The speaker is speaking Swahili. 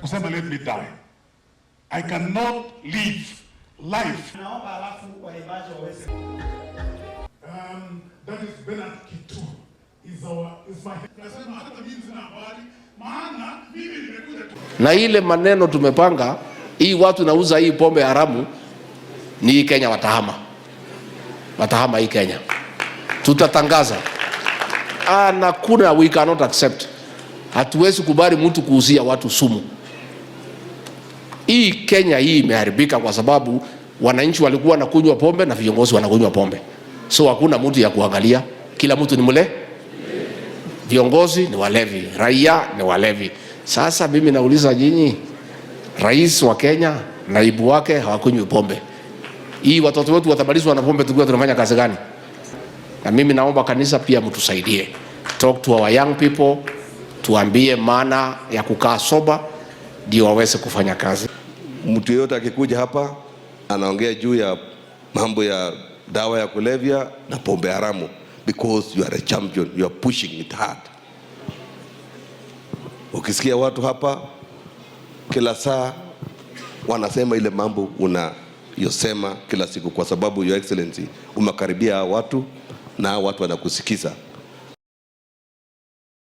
Kusema let me die. I cannot live life. Naomba alafu waimbaji waweze That is Bernard Kitu. Is our is my Nasema hata mimi sina habari maana mimi nimekuja tu. Na ile maneno tumepanga hii, watu nauza hii pombe haramu ni hii Kenya watahama, watahama hii Kenya, tutatangaza. Ah, na kuna we cannot accept. Hatuwezi kubali mtu kuuzia watu sumu. Hii Kenya hii imeharibika kwa sababu wananchi walikuwa wanakunywa pombe na viongozi wanakunywa pombe, so hakuna mtu ya kuangalia, kila mtu ni mle. Viongozi ni walevi, raia ni walevi. Sasa mimi nauliza nyinyi, rais wa Kenya, naibu wake hawakunywi pombe, hii watoto wetu watamalizwa na pombe tukiwa tunafanya kazi gani? Na mimi naomba kanisa pia mtusaidie, talk to our young people, tuambie maana ya kukaa sober ndio waweze kufanya kazi. Mtu yeyote akikuja hapa anaongea juu ya mambo ya dawa ya kulevya na pombe haramu, because you are a champion, you are pushing it hard. Ukisikia watu hapa kila saa wanasema ile mambo unayosema kila siku, kwa sababu, Your Excellency, umekaribia watu na watu wanakusikiza.